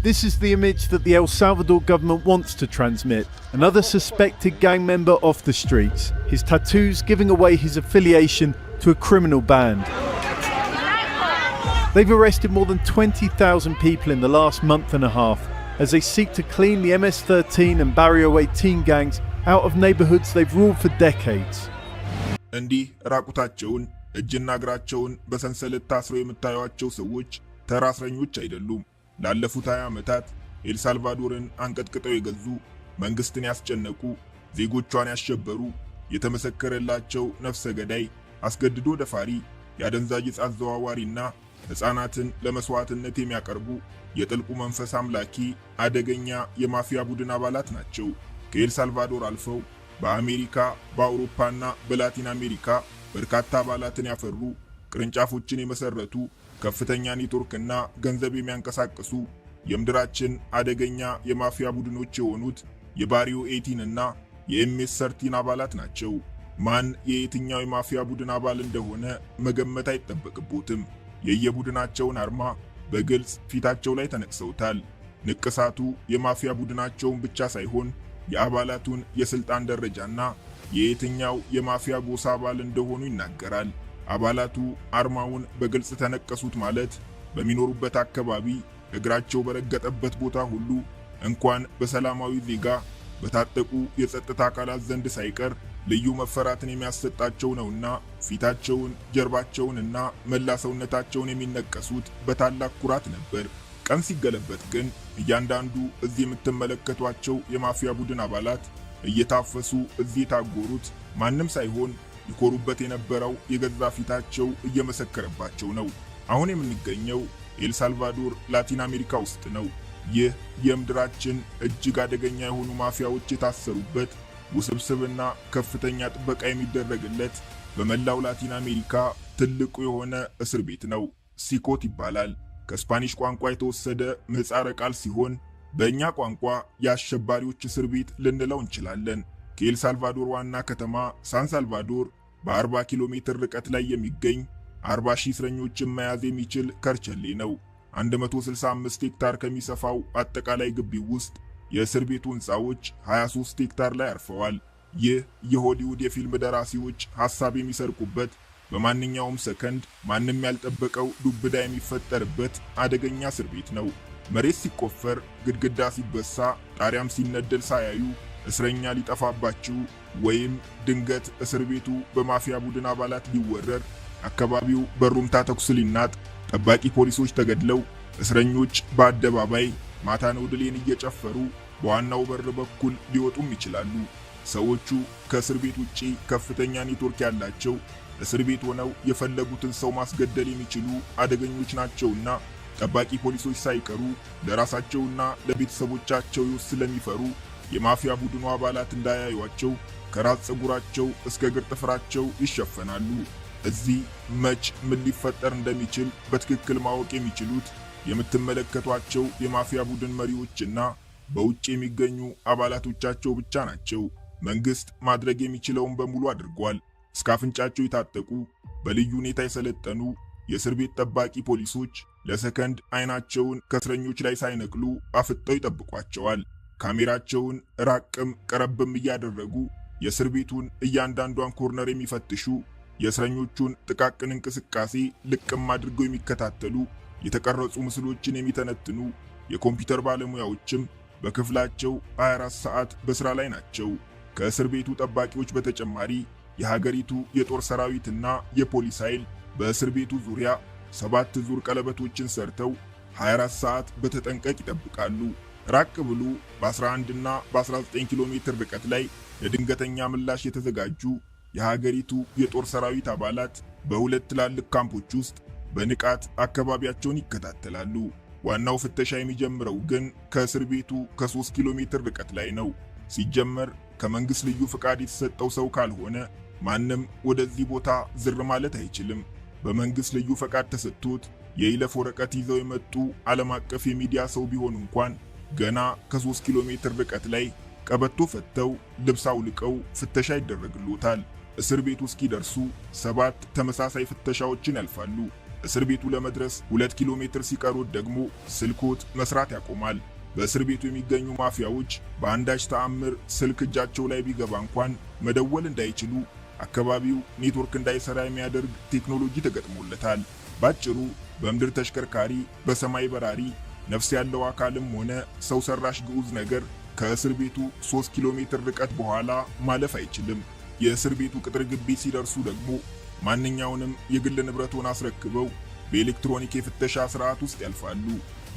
This is the image that the El Salvador government wants to transmit. Another suspected gang member off the streets, his tattoos giving away his affiliation to a criminal band. They've arrested more than 20,000 people in the last month and a half as they seek to clean the MS 13 and Barrio 18 gangs out of neighborhoods they've ruled for decades. እንዲህ ራቁታቸውን እጅና እግራቸውን በሰንሰለት ታስረው የምታዩቸው ሰዎች ተራ እስረኞች አይደሉም። ላለፉት 20 ዓመታት ኤልሳልቫዶርን አንቀጥቅጠው የገዙ፣ መንግስትን ያስጨነቁ፣ ዜጎቿን ያሸበሩ፣ የተመሰከረላቸው ነፍሰ ገዳይ፣ አስገድዶ ደፋሪ፣ የአደንዛዥ ዕፅ አዘዋዋሪና ሕፃናትን ለመስዋዕትነት የሚያቀርቡ የጥልቁ መንፈስ አምላኪ አደገኛ የማፊያ ቡድን አባላት ናቸው። ከኤልሳልቫዶር አልፈው በአሜሪካ፣ በአውሮፓና በላቲን አሜሪካ በርካታ አባላትን ያፈሩ፣ ቅርንጫፎችን የመሰረቱ፣ ከፍተኛ ኔትወርክና ገንዘብ የሚያንቀሳቅሱ የምድራችን አደገኛ የማፊያ ቡድኖች የሆኑት የባሪዮ 18 እና የ MS 13 አባላት ናቸው። ማን የየትኛው የማፊያ ቡድን አባል እንደሆነ መገመት አይጠበቅቦትም። የየቡድናቸውን አርማ በግልጽ ፊታቸው ላይ ተነቅሰውታል። ንቅሳቱ የማፊያ ቡድናቸውን ብቻ ሳይሆን የአባላቱን የስልጣን ደረጃና የየትኛው የማፊያ ጎሳ አባል እንደሆኑ ይናገራል። አባላቱ አርማውን በግልጽ ተነቀሱት ማለት በሚኖሩበት አካባቢ እግራቸው በረገጠበት ቦታ ሁሉ እንኳን በሰላማዊ ዜጋ በታጠቁ የጸጥታ አካላት ዘንድ ሳይቀር ልዩ መፈራትን የሚያሰጣቸው ነውና ፊታቸውን፣ ጀርባቸውንና መላ ሰውነታቸውን የሚነቀሱት በታላቅ ኩራት ነበር። ቀን ሲገለበጥ ግን እያንዳንዱ እዚህ የምትመለከቷቸው የማፊያ ቡድን አባላት እየታፈሱ እዚህ የታጎሩት ማንም ሳይሆን ይኮሩበት የነበረው የገዛ ፊታቸው እየመሰከረባቸው ነው። አሁን የምንገኘው ኤልሳልቫዶር ላቲን አሜሪካ ውስጥ ነው። ይህ የምድራችን እጅግ አደገኛ የሆኑ ማፊያዎች የታሰሩበት፣ ውስብስብና ከፍተኛ ጥበቃ የሚደረግለት፣ በመላው ላቲን አሜሪካ ትልቁ የሆነ እስር ቤት ነው። ሲኮት ይባላል። ከስፓኒሽ ቋንቋ የተወሰደ ምህጻረ ቃል ሲሆን በእኛ ቋንቋ የአሸባሪዎች እስር ቤት ልንለው እንችላለን። ከኤልሳልቫዶር ዋና ከተማ ሳን ሳልቫዶር በ40 ኪሎ ሜትር ርቀት ላይ የሚገኝ 40 ሺህ እስረኞችን መያዝ የሚችል ከርቸሌ ነው። 165 ሄክታር ከሚሰፋው አጠቃላይ ግቢው ውስጥ የእስር ቤቱ ሕንፃዎች 23 ሄክታር ላይ አርፈዋል። ይህ የሆሊውድ የፊልም ደራሲዎች ሐሳብ የሚሰርቁበት፣ በማንኛውም ሰከንድ ማንም ያልጠበቀው ዱብዳ የሚፈጠርበት አደገኛ እስር ቤት ነው። መሬት ሲቆፈር፣ ግድግዳ ሲበሳ፣ ጣሪያም ሲነደል ሳያዩ እስረኛ ሊጠፋባችሁ ወይም ድንገት እስር ቤቱ በማፊያ ቡድን አባላት ሊወረር፣ አካባቢው በሩምታ ተኩስ ሊናጥ፣ ጠባቂ ፖሊሶች ተገድለው እስረኞች በአደባባይ ማታ ነው ድሌን እየጨፈሩ በዋናው በር በኩል ሊወጡም ይችላሉ። ሰዎቹ ከእስር ቤት ውጪ ከፍተኛ ኔትወርክ ያላቸው፣ እስር ቤት ሆነው የፈለጉትን ሰው ማስገደል የሚችሉ አደገኞች ናቸውና ጠባቂ ፖሊሶች ሳይቀሩ ለራሳቸውና ለቤተሰቦቻቸው ሕይወት ስለሚፈሩ የማፊያ ቡድኑ አባላት እንዳያዩአቸው ከራስ ፀጉራቸው እስከ እግር ጥፍራቸው ይሸፈናሉ። እዚህ መች ምን ሊፈጠር እንደሚችል በትክክል ማወቅ የሚችሉት የምትመለከቷቸው የማፊያ ቡድን መሪዎችና በውጭ የሚገኙ አባላቶቻቸው ብቻ ናቸው። መንግስት ማድረግ የሚችለውን በሙሉ አድርጓል። እስከ አፍንጫቸው የታጠቁ፣ በልዩ ሁኔታ የሰለጠኑ የእስር ቤት ጠባቂ ፖሊሶች ለሰከንድ አይናቸውን ከእስረኞች ላይ ሳይነቅሉ አፍጠው ይጠብቋቸዋል። ካሜራቸውን ራቅም ቀረብም እያደረጉ የእስር ቤቱን እያንዳንዷን corner የሚፈትሹ፣ የእስረኞቹን ጥቃቅን እንቅስቃሴ ልቅም አድርገው የሚከታተሉ፣ የተቀረጹ ምስሎችን የሚተነትኑ የኮምፒውተር ባለሙያዎችም በክፍላቸው 24 ሰዓት በሥራ ላይ ናቸው። ከእስር ቤቱ ጠባቂዎች በተጨማሪ የሀገሪቱ የጦር ሰራዊትና የፖሊስ ኃይል በእስር ቤቱ ዙሪያ ሰባት ዙር ቀለበቶችን ሰርተው 24 ሰዓት በተጠንቀቅ ይጠብቃሉ። ራቅ ብሎ በ11 እና በ19 ኪሎ ሜትር ርቀት ላይ ለድንገተኛ ምላሽ የተዘጋጁ የሀገሪቱ የጦር ሰራዊት አባላት በሁለት ትላልቅ ካምፖች ውስጥ በንቃት አካባቢያቸውን ይከታተላሉ። ዋናው ፍተሻ የሚጀምረው ግን ከእስር ቤቱ ከ3 ኪሎ ሜትር ርቀት ላይ ነው። ሲጀመር ከመንግስት ልዩ ፍቃድ የተሰጠው ሰው ካልሆነ ማንም ወደዚህ ቦታ ዝር ማለት አይችልም። በመንግስት ልዩ ፈቃድ ተሰጥቶት የይለፍ ወረቀት ይዘው የመጡ ዓለም አቀፍ የሚዲያ ሰው ቢሆን እንኳን ገና ከ3 ኪሎ ሜትር ርቀት ላይ ቀበቶ ፈተው፣ ልብስ አውልቀው ፍተሻ ይደረግሎታል። እስር ቤቱ እስኪደርሱ ሰባት ተመሳሳይ ፍተሻዎችን ያልፋሉ። እስር ቤቱ ለመድረስ 2 ኪሎ ሜትር ሲቀሩት ደግሞ ስልኮት መስራት ያቆማል። በእስር ቤቱ የሚገኙ ማፊያዎች በአንዳች ተአምር ስልክ እጃቸው ላይ ቢገባ እንኳን መደወል እንዳይችሉ አካባቢው ኔትወርክ እንዳይሰራ የሚያደርግ ቴክኖሎጂ ተገጥሞለታል። ባጭሩ በምድር ተሽከርካሪ፣ በሰማይ በራሪ ነፍስ ያለው አካልም ሆነ ሰው ሰራሽ ግዑዝ ነገር ከእስር ቤቱ 3 ኪሎ ሜትር ርቀት በኋላ ማለፍ አይችልም። የእስር ቤቱ ቅጥር ግቢ ሲደርሱ ደግሞ ማንኛውንም የግል ንብረቶን አስረክበው በኤሌክትሮኒክ የፍተሻ ስርዓት ውስጥ ያልፋሉ።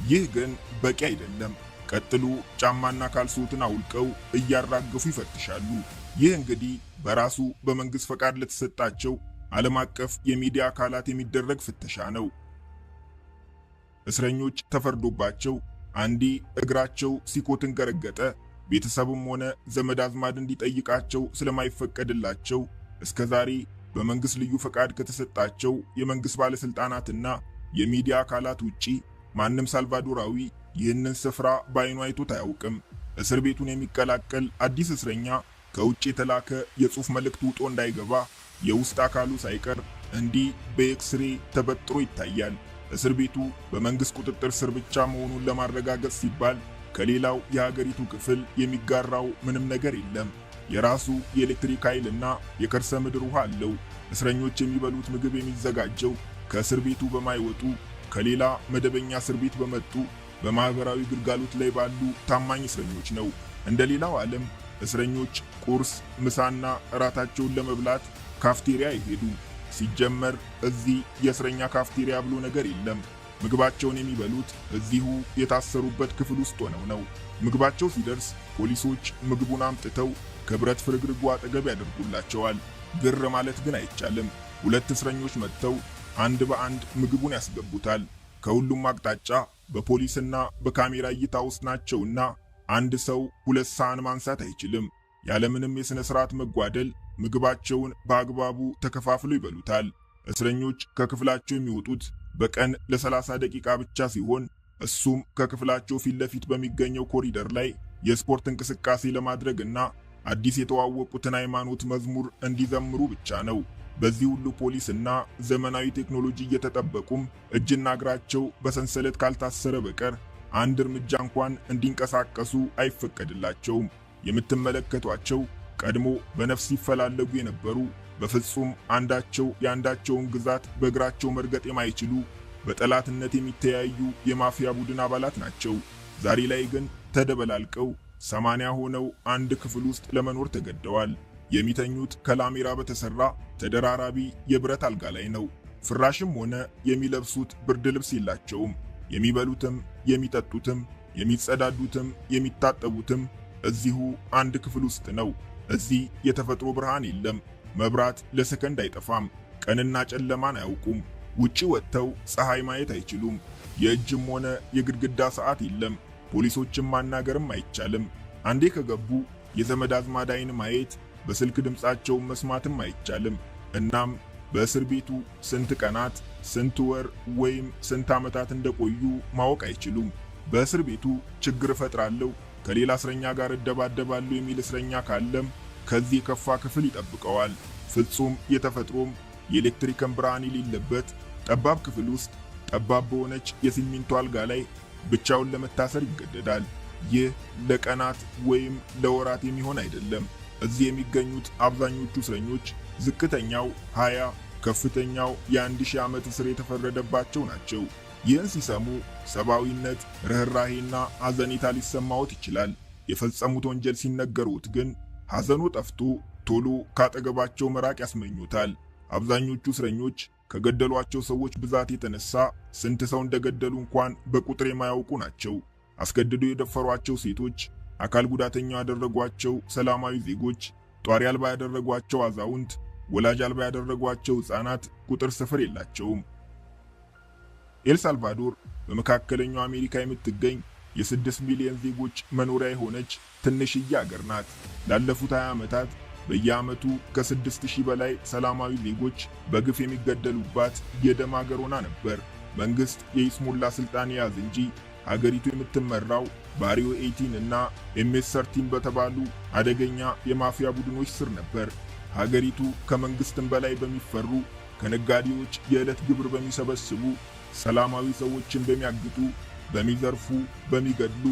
ይህ ግን በቂ አይደለም። ቀጥሎ ጫማና ካልሶትን አውልቀው እያራገፉ ይፈትሻሉ። ይህ እንግዲህ በራሱ በመንግስት ፈቃድ ለተሰጣቸው ዓለም አቀፍ የሚዲያ አካላት የሚደረግ ፍተሻ ነው። እስረኞች ተፈርዶባቸው አንዴ እግራቸው ሲኮትን ከረገጠ ቤተሰብም ሆነ ዘመድ አዝማድ እንዲጠይቃቸው ስለማይፈቀድላቸው እስከ ዛሬ በመንግስት ልዩ ፈቃድ ከተሰጣቸው የመንግስት ባለስልጣናትና የሚዲያ አካላት ውጪ ማንም ሳልቫዶራዊ ይህንን ስፍራ በአይኑ አይቶት አያውቅም። እስር ቤቱን የሚቀላቀል አዲስ እስረኛ ከውጭ የተላከ የጽሑፍ መልእክት ውጦ እንዳይገባ የውስጥ አካሉ ሳይቀር እንዲህ በኤክስሬ ተበጥሮ ይታያል። እስር ቤቱ በመንግስት ቁጥጥር ስር ብቻ መሆኑን ለማረጋገጥ ሲባል ከሌላው የሀገሪቱ ክፍል የሚጋራው ምንም ነገር የለም። የራሱ የኤሌክትሪክ ኃይልና የከርሰ ምድር ውሃ አለው። እስረኞች የሚበሉት ምግብ የሚዘጋጀው ከእስር ቤቱ በማይወጡ፣ ከሌላ መደበኛ እስር ቤት በመጡ፣ በማህበራዊ ግልጋሎት ላይ ባሉ ታማኝ እስረኞች ነው። እንደ ሌላው ዓለም እስረኞች ቁርስ፣ ምሳና እራታቸውን ለመብላት ካፍቴሪያ አይሄዱም። ሲጀመር እዚህ የእስረኛ ካፍቴሪያ ብሎ ነገር የለም። ምግባቸውን የሚበሉት እዚሁ የታሰሩበት ክፍል ውስጥ ሆነው ነው። ምግባቸው ሲደርስ ፖሊሶች ምግቡን አምጥተው ከብረት ፍርግርጉ አጠገብ ያደርጉላቸዋል። ግር ማለት ግን አይቻልም። ሁለት እስረኞች መጥተው አንድ በአንድ ምግቡን ያስገቡታል። ከሁሉም አቅጣጫ በፖሊስና በካሜራ እይታ ውስጥ ናቸውና አንድ ሰው ሁለት ሳህን ማንሳት አይችልም። ያለምንም የሥነ ሥርዓት መጓደል ምግባቸውን በአግባቡ ተከፋፍለው ይበሉታል። እስረኞች ከክፍላቸው የሚወጡት በቀን ለ30 ደቂቃ ብቻ ሲሆን እሱም ከክፍላቸው ፊት ለፊት በሚገኘው ኮሪደር ላይ የስፖርት እንቅስቃሴ ለማድረግና አዲስ የተዋወቁትን ሃይማኖት መዝሙር እንዲዘምሩ ብቻ ነው። በዚህ ሁሉ ፖሊስና ዘመናዊ ቴክኖሎጂ እየተጠበቁም እጅና እግራቸው በሰንሰለት ካልታሰረ በቀር አንድ እርምጃ እንኳን እንዲንቀሳቀሱ አይፈቀድላቸውም። የምትመለከቷቸው ቀድሞ በነፍስ ሲፈላለጉ የነበሩ፣ በፍጹም አንዳቸው የአንዳቸውን ግዛት በእግራቸው መርገጥ የማይችሉ፣ በጠላትነት የሚተያዩ የማፊያ ቡድን አባላት ናቸው። ዛሬ ላይ ግን ተደበላልቀው 80 ሆነው አንድ ክፍል ውስጥ ለመኖር ተገደዋል። የሚተኙት ከላሜራ በተሰራ ተደራራቢ የብረት አልጋ ላይ ነው። ፍራሽም ሆነ የሚለብሱት ብርድ ልብስ የላቸውም። የሚበሉትም፣ የሚጠጡትም፣ የሚጸዳዱትም፣ የሚታጠቡትም እዚሁ አንድ ክፍል ውስጥ ነው። እዚህ የተፈጥሮ ብርሃን የለም። መብራት ለሰከንድ አይጠፋም። ቀንና ጨለማን አያውቁም። ውጪ ወጥተው ፀሐይ ማየት አይችሉም። የእጅም ሆነ የግድግዳ ሰዓት የለም። ፖሊሶችን ማናገርም አይቻልም። አንዴ ከገቡ የዘመድ አዝማድ አይን ማየት፣ በስልክ ድምፃቸውን መስማትም አይቻልም። እናም በእስር ቤቱ ስንት ቀናት፣ ስንት ወር ወይም ስንት ዓመታት እንደቆዩ ማወቅ አይችሉም። በእስር ቤቱ ችግር እፈጥራለሁ፣ ከሌላ እስረኛ ጋር እደባደባለሁ የሚል እስረኛ ካለም ከዚህ የከፋ ክፍል ይጠብቀዋል። ፍጹም የተፈጥሮም የኤሌክትሪክን ብርሃን የሌለበት ጠባብ ክፍል ውስጥ ጠባብ በሆነች የሲሚንቶ አልጋ ላይ ብቻውን ለመታሰር ይገደዳል። ይህ ለቀናት ወይም ለወራት የሚሆን አይደለም። እዚህ የሚገኙት አብዛኞቹ እስረኞች ዝቅተኛው 20፣ ከፍተኛው የ1000 ዓመት እስር የተፈረደባቸው ናቸው። ይህን ሲሰሙ ሰብአዊነት፣ ርኅራሄና አዘኔታ ሊሰማዎት ይችላል። የፈጸሙት ወንጀል ሲነገሩት ግን ሐዘኑ ጠፍቶ ቶሎ ካጠገባቸው መራቅ ያስመኙታል። አብዛኞቹ እስረኞች ከገደሏቸው ሰዎች ብዛት የተነሳ ስንት ሰው እንደገደሉ እንኳን በቁጥር የማያውቁ ናቸው። አስገድዶ የደፈሯቸው ሴቶች፣ አካል ጉዳተኛ ያደረጓቸው ሰላማዊ ዜጎች፣ ጧሪ አልባ ያደረጓቸው አዛውንት፣ ወላጅ አልባ ያደረጓቸው ሕፃናት ቁጥር ስፍር የላቸውም። ኤልሳልቫዶር በመካከለኛው አሜሪካ የምትገኝ የ6 ሚሊዮን ዜጎች መኖሪያ የሆነች ትንሽዬ አገር ናት። ላለፉት 20 ዓመታት በየዓመቱ ከ6000 በላይ ሰላማዊ ዜጎች በግፍ የሚገደሉባት የደም አገር ሆና ነበር። መንግስት የይስሙላ ስልጣን የያዝ እንጂ ሀገሪቱ የምትመራው ባሪዮ 18 እና MS 13 በተባሉ አደገኛ የማፊያ ቡድኖች ስር ነበር። ሀገሪቱ ከመንግስትም በላይ በሚፈሩ ከነጋዴዎች የዕለት ግብር በሚሰበስቡ፣ ሰላማዊ ሰዎችን በሚያግቱ፣ በሚዘርፉ፣ በሚገድሉ፣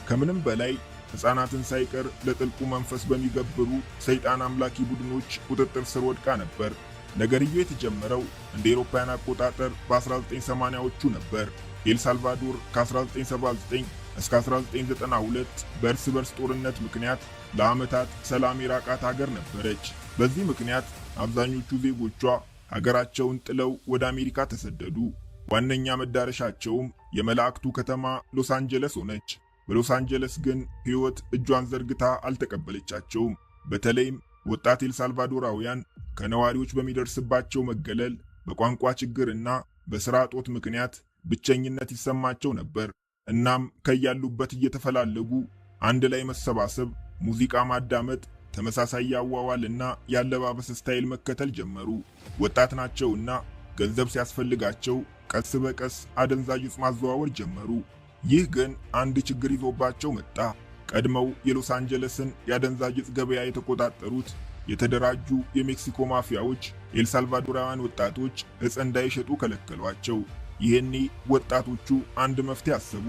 ከምንም በላይ ሕፃናትን ሳይቀር ለጥልቁ መንፈስ በሚገብሩ ሰይጣን አምላኪ ቡድኖች ቁጥጥር ስር ወድቃ ነበር። ነገርየው የተጀመረው እንደ አውሮፓውያን አቆጣጠር በ1980ዎቹ ነበር። ኤልሳልቫዶር ከ1979 እስከ 1992 በእርስ በርስ ጦርነት ምክንያት ለዓመታት ሰላም የራቃት ሀገር ነበረች። በዚህ ምክንያት አብዛኞቹ ዜጎቿ ሀገራቸውን ጥለው ወደ አሜሪካ ተሰደዱ። ዋነኛ መዳረሻቸውም የመላእክቱ ከተማ ሎስ አንጀለስ ሆነች። በሎስ አንጀለስ ግን ሕይወት እጇን ዘርግታ አልተቀበለቻቸውም። በተለይም ወጣት ኤልሳልቫዶራውያን ከነዋሪዎች በሚደርስባቸው መገለል፣ በቋንቋ ችግርና በሥራ እጦት ምክንያት ብቸኝነት ይሰማቸው ነበር። እናም ከያሉበት እየተፈላለጉ አንድ ላይ መሰባሰብ፣ ሙዚቃ ማዳመጥ፣ ተመሳሳይ ያዋዋልና ያለባበስ style መከተል ጀመሩ። ወጣት ናቸውና ገንዘብ ሲያስፈልጋቸው ቀስ በቀስ አደንዛዥ ዕፅ ማዘዋወር ጀመሩ። ይህ ግን አንድ ችግር ይዞባቸው መጣ። ቀድመው የሎስ አንጀለስን የአደንዛዥ ዕፅ ገበያ የተቆጣጠሩት የተደራጁ የሜክሲኮ ማፊያዎች ኤልሳልቫዶራውያን ወጣቶች ዕፅ እንዳይሸጡ ከለከሏቸው። ይህኔ ወጣቶቹ አንድ መፍትሄ አሰቡ።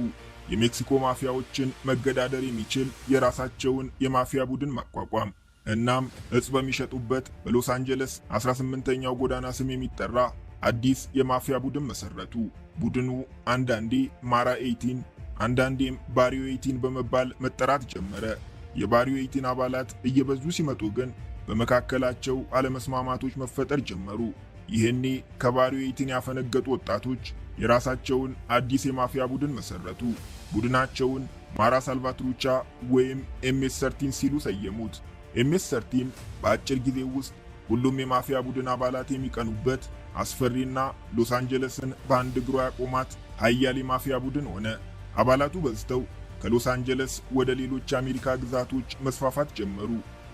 የሜክሲኮ ማፊያዎችን መገዳደር የሚችል የራሳቸውን የማፊያ ቡድን ማቋቋም። እናም ዕፅ በሚሸጡበት በሎስ አንጀለስ 18ኛው ጎዳና ስም የሚጠራ አዲስ የማፊያ ቡድን መሰረቱ። ቡድኑ አንዳንዴ ማራ 18፣ አንዳንዴም ባሪዮ 18 በመባል መጠራት ጀመረ። የባሪዮ 18 አባላት እየበዙ ሲመጡ ግን በመካከላቸው አለመስማማቶች መፈጠር ጀመሩ። ይህኔ ከባሪዮ 18 ያፈነገጡ ወጣቶች የራሳቸውን አዲስ የማፊያ ቡድን መሰረቱ። ቡድናቸውን ማራ ሳልቫትሩቻ ወይም MS 13 ሲሉ ሰየሙት። MS 13 በአጭር ጊዜ ውስጥ ሁሉም የማፊያ ቡድን አባላት የሚቀኑበት አስፈሪና ሎስ አንጀለስን በአንድ እግሯ ያቆማት ኃያል የማፊያ ቡድን ሆነ። አባላቱ በዝተው ከሎስ አንጀለስ ወደ ሌሎች የአሜሪካ ግዛቶች መስፋፋት ጀመሩ።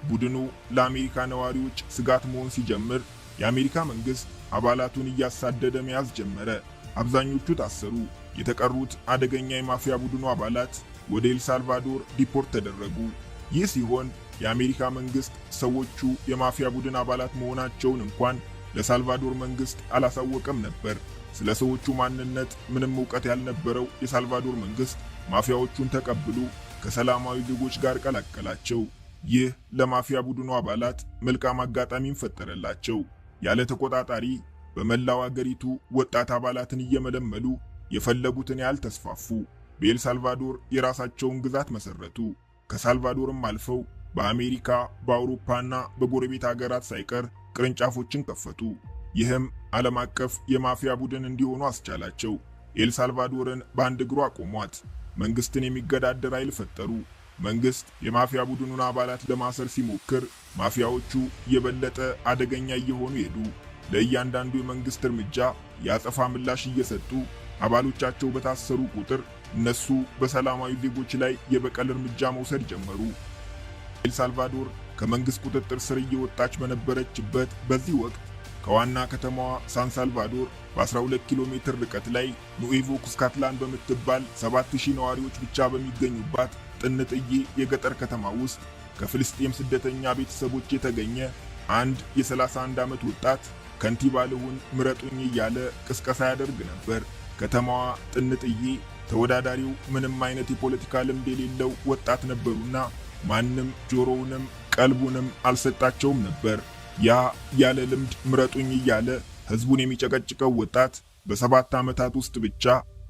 ቡድኑ ለአሜሪካ ነዋሪዎች ስጋት መሆን ሲጀምር የአሜሪካ መንግስት አባላቱን እያሳደደ መያዝ ጀመረ። አብዛኞቹ ታሰሩ። የተቀሩት አደገኛ የማፊያ ቡድኑ አባላት ወደ ኤልሳልቫዶር deport ተደረጉ። ይህ ሲሆን የአሜሪካ መንግስት ሰዎቹ የማፊያ ቡድን አባላት መሆናቸውን እንኳን ለሳልቫዶር መንግስት አላሳወቀም ነበር። ስለ ሰዎቹ ማንነት ምንም እውቀት ያልነበረው የሳልቫዶር መንግስት ማፊያዎቹን ተቀብሎ ከሰላማዊ ዜጎች ጋር ቀላቀላቸው። ይህ ለማፊያ ቡድኑ አባላት መልካም አጋጣሚን ፈጠረላቸው። ያለ ተቆጣጣሪ በመላው አገሪቱ ወጣት አባላትን እየመለመሉ የፈለጉትን ያህል ተስፋፉ። በኤልሳልቫዶር የራሳቸውን ግዛት መሰረቱ። ከሳልቫዶርም አልፈው በአሜሪካ፣ በአውሮፓና በጎረቤት አገራት ሳይቀር ቅርንጫፎችን ከፈቱ። ይህም ዓለም አቀፍ የማፊያ ቡድን እንዲሆኑ አስቻላቸው። ኤልሳልቫዶርን በአንድ እግሯ አቆሟት። መንግስትን የሚገዳደር ኃይል ፈጠሩ። መንግስት የማፊያ ቡድኑን አባላት ለማሰር ሲሞክር ማፊያዎቹ የበለጠ አደገኛ እየሆኑ ሄዱ። ለእያንዳንዱ የመንግስት እርምጃ የአጸፋ ምላሽ እየሰጡ አባሎቻቸው በታሰሩ ቁጥር እነሱ በሰላማዊ ዜጎች ላይ የበቀል እርምጃ መውሰድ ጀመሩ። ኤልሳልቫዶር ከመንግስት ቁጥጥር ስር እየወጣች በነበረችበት በዚህ ወቅት ከዋና ከተማዋ ሳን ሳልቫዶር በ12 ኪሎ ሜትር ርቀት ላይ ኑኤቮ ኩስካትላን በምትባል 7000 ነዋሪዎች ብቻ በሚገኙባት ጥንጥዬ የገጠር ከተማ ውስጥ ከፍልስጤም ስደተኛ ቤተሰቦች የተገኘ አንድ የ31 ዓመት ወጣት ከንቲባ ልሁን ምረጡኝ እያለ ቅስቀሳ ያደርግ ነበር። ከተማዋ ጥንጥዬ፣ ተወዳዳሪው ምንም አይነት የፖለቲካ ልምድ የሌለው ወጣት ነበሩና ማንም ጆሮውንም ቀልቡንም አልሰጣቸውም ነበር። ያ ያለ ልምድ ምረጡኝ እያለ ህዝቡን የሚጨቀጭቀው ወጣት በ7 ዓመታት ውስጥ ብቻ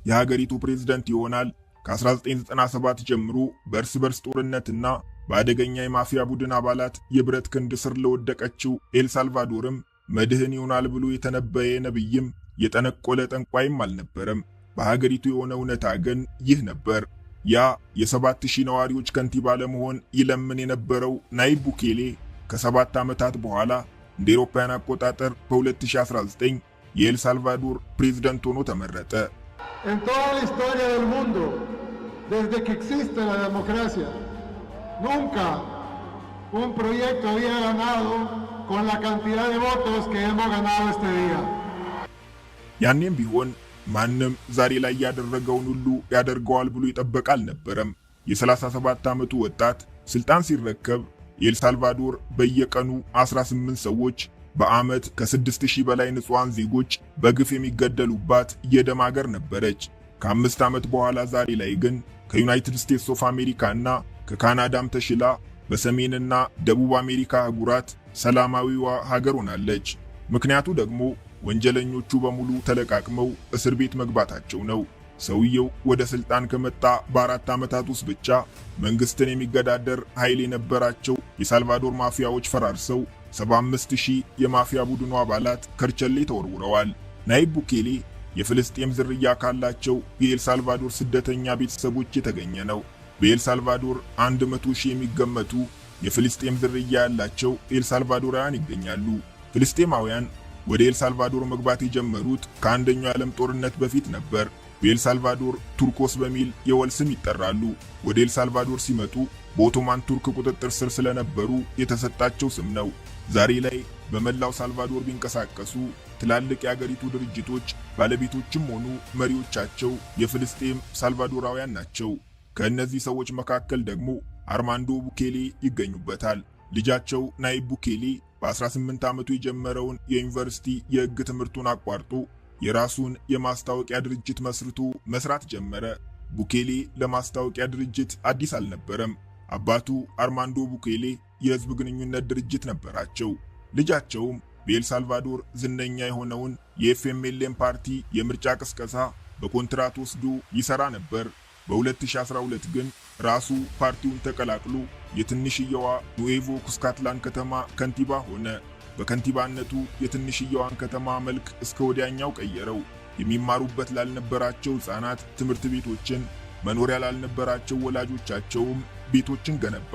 የሀገሪቱ ፕሬዝደንት ይሆናል። ከ1997 ጀምሮ በእርስ በርስ ጦርነትና በአደገኛ የማፊያ ቡድን አባላት የብረት ክንድ ስር ለወደቀችው ኤልሳልቫዶርም መድህን ይሆናል ብሎ የተነበየ ነብይም የጠነቆለ ጠንቋይም አልነበረም። በሀገሪቱ የሆነ እውነታ ግን ይህ ነበር። ያ የ7000 ነዋሪዎች ከንቲባ ለመሆን ይለምን የነበረው ናይብ ቡኬሌ ከ7 ዓመታት በኋላ እንደ አውሮፓውያን አቆጣጠር በ2019 የኤልሳልቫዶር ፕሬዝደንት ሆኖ ተመረጠ። En toda la historia del mundo, desde que existe la democracia, nunca un proyecto había ganado con la cantidad de votos que hemos ganado este día. ያኔም ቢሆን ማንም ዛሬ ላይ ያደረገውን ሁሉ ያደርገዋል ብሎ የጠበቀ አልነበረም። የ37 ዓመቱ ወጣት ስልጣን ሲረከብ የኤልሳልቫዶር በየቀኑ 18 ሰዎች በዓመት ከ6000 በላይ ንጹሃን ዜጎች በግፍ የሚገደሉባት የደም ሀገር ነበረች። ከ5 ዓመት በኋላ ዛሬ ላይ ግን ከዩናይትድ ስቴትስ ኦፍ አሜሪካ እና ከካናዳም ተሽላ በሰሜንና ደቡብ አሜሪካ አህጉራት ሰላማዊዋ ሀገር ሆናለች። ምክንያቱ ደግሞ ወንጀለኞቹ በሙሉ ተለቃቅመው እስር ቤት መግባታቸው ነው። ሰውየው ወደ ስልጣን ከመጣ በ4 ዓመታት ውስጥ ብቻ መንግስትን የሚገዳደር ኃይል የነበራቸው የሳልቫዶር ማፊያዎች ፈራርሰው 75000 የማፊያ ቡድኑ አባላት ከርቸሌ ተወርውረዋል። ናይብ ቡኬሌ የፍልስጤም ዝርያ ካላቸው የኤልሳልቫዶር ስደተኛ ቤተሰቦች የተገኘ ነው። በኤልሳልቫዶር 100,000 የሚገመቱ የፍልስጤም ዝርያ ያላቸው ኤልሳልቫዶራውያን ይገኛሉ። ፍልስጤማውያን ወደ ኤልሳልቫዶር መግባት የጀመሩት ከአንደኛው የዓለም ጦርነት በፊት ነበር። በኤልሳልቫዶር ቱርኮስ በሚል የወል ስም ይጠራሉ። ወደ ኤልሳልቫዶር ሲመጡ በኦቶማን ቱርክ ቁጥጥር ስር ስለነበሩ የተሰጣቸው ስም ነው። ዛሬ ላይ በመላው ሳልቫዶር ቢንቀሳቀሱ ትላልቅ የአገሪቱ ድርጅቶች ባለቤቶችም ሆኑ መሪዎቻቸው የፍልስጤም ሳልቫዶራውያን ናቸው። ከእነዚህ ሰዎች መካከል ደግሞ አርማንዶ ቡኬሌ ይገኙበታል። ልጃቸው ናይብ ቡኬሌ በ18 ዓመቱ የጀመረውን የዩኒቨርሲቲ የሕግ ትምህርቱን አቋርጦ የራሱን የማስታወቂያ ድርጅት መስርቶ መስራት ጀመረ። ቡኬሌ ለማስታወቂያ ድርጅት አዲስ አልነበረም። አባቱ አርማንዶ ቡኬሌ የህዝብ ግንኙነት ድርጅት ነበራቸው። ልጃቸውም በኤልሳልቫዶር ዝነኛ የሆነውን የኤፍኤምኤልኤም ፓርቲ የምርጫ ቅስቀሳ በኮንትራት ወስዶ ይሰራ ነበር። በ2012 ግን ራሱ ፓርቲውን ተቀላቅሎ የትንሽየዋ ኑኤቮ ኩስካትላን ከተማ ከንቲባ ሆነ። በከንቲባነቱ የትንሽየዋን ከተማ መልክ እስከ ወዲያኛው ቀየረው። የሚማሩበት ላልነበራቸው ሕፃናት ትምህርት ቤቶችን፣ መኖሪያ ላልነበራቸው ወላጆቻቸውም ቤቶችን ገነባ።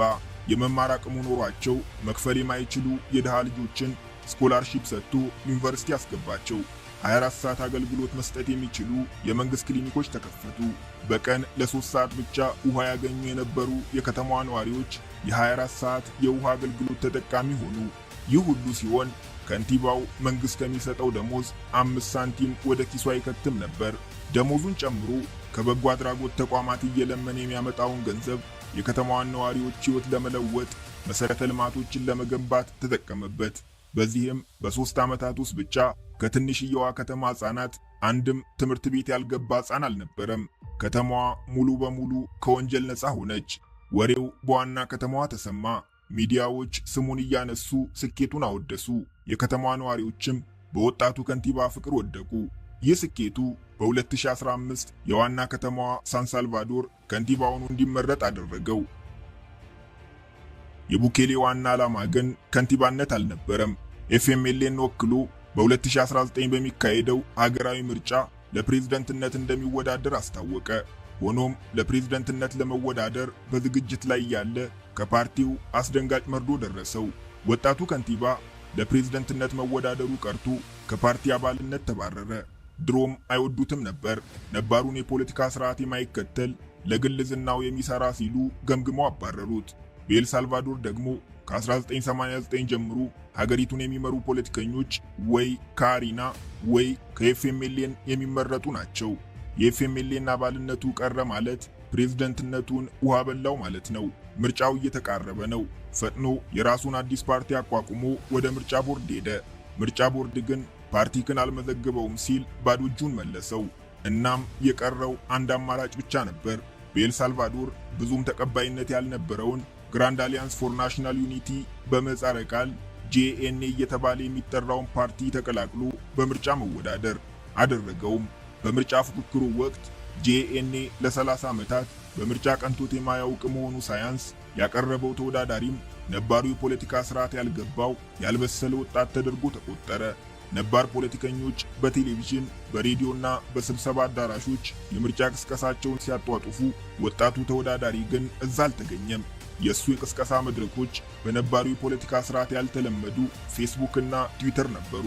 የመማር አቅሙ ኖሯቸው መክፈል የማይችሉ የድሃ ልጆችን scholarship ሰጥቶ ዩኒቨርሲቲ አስገባቸው። 24 ሰዓት አገልግሎት መስጠት የሚችሉ የመንግስት ክሊኒኮች ተከፈቱ። በቀን ለ3 ሰዓት ብቻ ውሃ ያገኙ የነበሩ የከተማዋ ነዋሪዎች የ24 ሰዓት የውሃ አገልግሎት ተጠቃሚ ሆኑ። ይህ ሁሉ ሲሆን ከንቲባው መንግስት ከሚሰጠው ደሞዝ 5 ሳንቲም ወደ ኪሱ አይከትም ነበር። ደሞዙን ጨምሮ ከበጎ አድራጎት ተቋማት እየለመነ የሚያመጣውን ገንዘብ የከተማዋን ነዋሪዎች ሕይወት ለመለወጥ መሰረተ ልማቶችን ለመገንባት ተጠቀመበት። በዚህም በ3 ዓመታት ውስጥ ብቻ ከትንሽየዋ ከተማ ሕፃናት አንድም ትምህርት ቤት ያልገባ ሕፃን አልነበረም። ከተማዋ ሙሉ በሙሉ ከወንጀል ነፃ ሆነች። ወሬው በዋና ከተማዋ ተሰማ። ሚዲያዎች ስሙን እያነሱ ስኬቱን አወደሱ። የከተማዋ ነዋሪዎችም በወጣቱ ከንቲባ ፍቅር ወደቁ። ይህ ስኬቱ በ2015 የዋና ከተማዋ ሳን ሳልቫዶር ከንቲባ ሆኖ እንዲመረጥ አደረገው። የቡኬሌ ዋና ዓላማ ግን ከንቲባነት አልነበረም። ኤፍኤምኤልኤን ወክሎ በ2019 በሚካሄደው ሀገራዊ ምርጫ ለፕሬዝደንትነት እንደሚወዳደር አስታወቀ። ሆኖም ለፕሬዝደንትነት ለመወዳደር በዝግጅት ላይ ያለ ከፓርቲው አስደንጋጭ መርዶ ደረሰው። ወጣቱ ከንቲባ ለፕሬዝደንትነት መወዳደሩ ቀርቶ ከፓርቲ አባልነት ተባረረ። ድሮም አይወዱትም ነበር። ነባሩን የፖለቲካ ስርዓት የማይከተል ለግል ዝናው የሚሰራ ሲሉ ገምግመው አባረሩት። በኤልሳልቫዶር ደግሞ ከ1989 ጀምሮ ሀገሪቱን የሚመሩ ፖለቲከኞች ወይ ከአሪና ወይ ከኤፍኤምኤልኤን የሚመረጡ ናቸው። የኤፍኤምኤልኤን አባልነቱ ቀረ ማለት ፕሬዝደንትነቱን ውሃ በላው ማለት ነው። ምርጫው እየተቃረበ ነው። ፈጥኖ የራሱን አዲስ ፓርቲ አቋቁሞ ወደ ምርጫ ቦርድ ሄደ። ምርጫ ቦርድ ግን ፓርቲክን አልመዘግበውም ሲል ባዶ እጁን መለሰው። እናም የቀረው አንድ አማራጭ ብቻ ነበር። በኤልሳልቫዶር ብዙም ተቀባይነት ያልነበረውን Grand Alliance for National Unity በምህጻረ ቃል ጄኤንኤ እየተባለ የሚጠራውን ፓርቲ ተቀላቅሎ በምርጫ መወዳደር አደረገውም። በምርጫ ፉክክሩ ወቅት ጄኤንኤ ለ30 ዓመታት በምርጫ ቀንቶት የማያውቅ መሆኑ ሳያንስ ያቀረበው ተወዳዳሪም ነባሩ የፖለቲካ ስርዓት ያልገባው ያልበሰለ ወጣት ተደርጎ ተቆጠረ። ነባር ፖለቲከኞች በቴሌቪዥን በሬዲዮና በስብሰባ አዳራሾች የምርጫ ቅስቀሳቸውን ሲያጧጡፉ፣ ወጣቱ ተወዳዳሪ ግን እዛ አልተገኘም። የእሱ የቅስቀሳ መድረኮች በነባሩ የፖለቲካ ስርዓት ያልተለመዱ ፌስቡክ እና ትዊተር ነበሩ።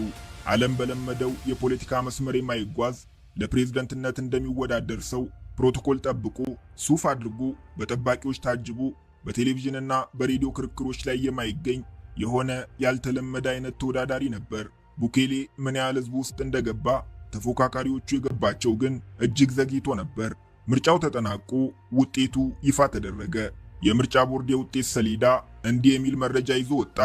ዓለም በለመደው የፖለቲካ መስመር የማይጓዝ ለፕሬዝደንትነት እንደሚወዳደር ሰው ፕሮቶኮል ጠብቆ ሱፍ አድርጎ በጠባቂዎች ታጅቦ በቴሌቪዥንና በሬዲዮ ክርክሮች ላይ የማይገኝ የሆነ ያልተለመደ አይነት ተወዳዳሪ ነበር። ቡኬሌ ምን ያህል ህዝቡ ውስጥ እንደገባ ተፎካካሪዎቹ የገባቸው ግን እጅግ ዘግይቶ ነበር። ምርጫው ተጠናቆ ውጤቱ ይፋ ተደረገ። የምርጫ ቦርድ የውጤት ሰሌዳ እንዲህ የሚል መረጃ ይዞ ወጣ።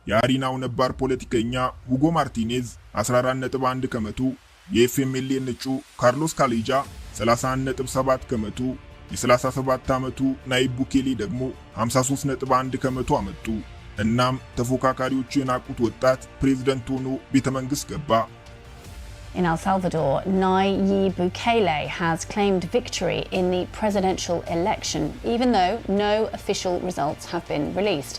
የአሪናው ነባር ፖለቲከኛ ሁጎ ማርቲኔዝ 14.1%፣ የኤፍኤምኤልኤን እጩ ካርሎስ ካሌጃ 31.7%፣ የ37 ዓመቱ ናይብ ቡኬሌ ደግሞ 53.1% አመጡ። እናም ተፎካካሪዎቹ የናቁት ወጣት ፕሬዝደንት ሆኖ ቤተ መንግሥት ገባ። In El Salvador, Nayib Bukele has claimed victory in the presidential election, even though no official results have been released.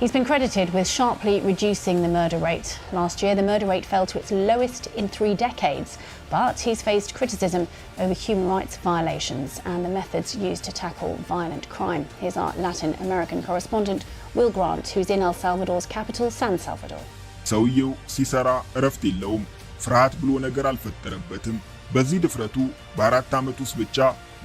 He's been credited with sharply reducing the murder rate. Last year, the murder rate fell to its lowest in 3 decades, but he's faced criticism over human rights violations and the methods used to tackle violent crime. Here's our Latin American correspondent, Will Grant, who's in El Salvador's capital, San Salvador. ሰውየው ሲሰራ እረፍት የለውም። ፍርሃት ብሎ ነገር አልፈጠረበትም። በዚህ ድፍረቱ በ4 ዓመት ውስጥ ብቻ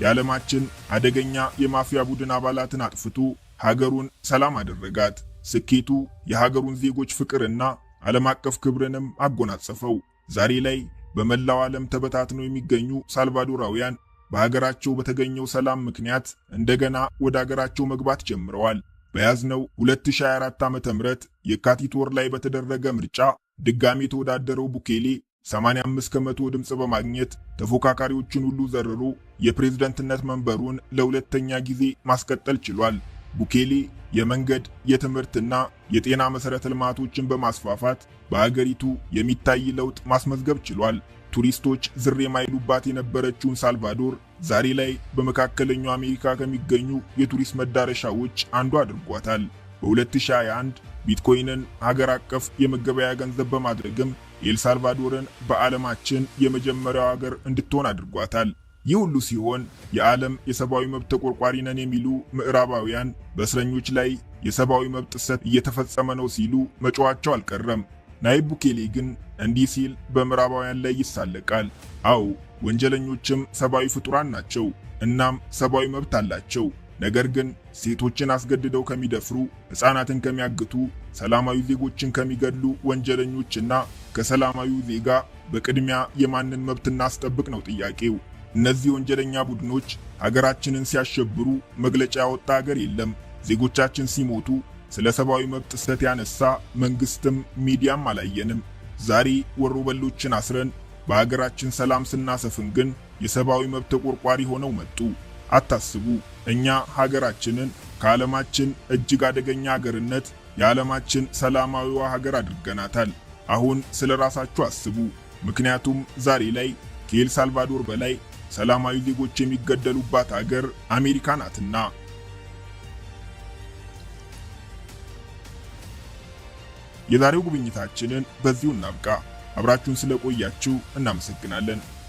የዓለማችን አደገኛ የማፊያ ቡድን አባላትን አጥፍቶ ሀገሩን ሰላም አደረጋት። ስኬቱ የሀገሩን ዜጎች ፍቅርና ዓለም አቀፍ ክብርንም አጎናጸፈው። ዛሬ ላይ በመላው ዓለም ተበታትነው የሚገኙ ሳልቫዶራውያን በሀገራቸው በተገኘው ሰላም ምክንያት እንደገና ወደ ሀገራቸው መግባት ጀምረዋል። በያዝነው 2024 ዓ.ም የካቲት ወር ላይ በተደረገ ምርጫ ድጋሚ የተወዳደረው ቡኬሌ 85% ድምፅ በማግኘት ተፎካካሪዎችን ሁሉ ዘርሮ የፕሬዝደንትነት መንበሩን ለሁለተኛ ጊዜ ማስቀጠል ችሏል። ቡኬሌ የመንገድ፣ የትምህርትና የጤና መሠረተ ልማቶችን በማስፋፋት በአገሪቱ የሚታይ ለውጥ ማስመዝገብ ችሏል። ቱሪስቶች ዝር የማይሉባት የነበረችውን ሳልቫዶር ዛሬ ላይ በመካከለኛው አሜሪካ ከሚገኙ የቱሪስት መዳረሻዎች አንዱ አድርጓታል። በ2021 ቢትኮይንን ሀገር አቀፍ የመገበያያ ገንዘብ በማድረግም ኤልሳልቫዶርን በዓለማችን የመጀመሪያው ሀገር እንድትሆን አድርጓታል። ይህ ሁሉ ሲሆን የዓለም የሰብአዊ መብት ተቆርቋሪ ነን የሚሉ ምዕራባውያን በእስረኞች ላይ የሰብአዊ መብት ጥሰት እየተፈጸመ ነው ሲሉ መጮኻቸው አልቀረም። ናይብ ቡኬሌ ግን እንዲህ ሲል በምዕራባውያን ላይ ይሳለቃል። አዎ፣ ወንጀለኞችም ሰብአዊ ፍጡራን ናቸው፣ እናም ሰብአዊ መብት አላቸው። ነገር ግን ሴቶችን አስገድደው ከሚደፍሩ፣ ሕፃናትን ከሚያግቱ፣ ሰላማዊ ዜጎችን ከሚገድሉ ወንጀለኞችና ከሰላማዊው ዜጋ በቅድሚያ የማንን መብት እናስጠብቅ ነው ጥያቄው። እነዚህ ወንጀለኛ ቡድኖች ሀገራችንን ሲያሸብሩ መግለጫ ያወጣ ሀገር የለም። ዜጎቻችን ሲሞቱ ስለ ሰብአዊ መብት ጥሰት ያነሳ መንግስትም ሚዲያም አላየንም። ዛሬ ወሮበሎችን አስረን በሀገራችን ሰላም ስናሰፍን ግን የሰብአዊ መብት ተቆርቋሪ ሆነው መጡ። አታስቡ፣ እኛ ሀገራችንን ከዓለማችን እጅግ አደገኛ ሀገርነት የዓለማችን ሰላማዊዋ ሀገር አድርገናታል። አሁን ስለ ራሳችሁ አስቡ። ምክንያቱም ዛሬ ላይ ከኤል ሳልቫዶር በላይ ሰላማዊ ዜጎች የሚገደሉባት ሀገር አሜሪካ ናትና። የዛሬው ጉብኝታችንን በዚሁ እናብቃ። አብራችሁን ስለቆያችሁ እናመሰግናለን።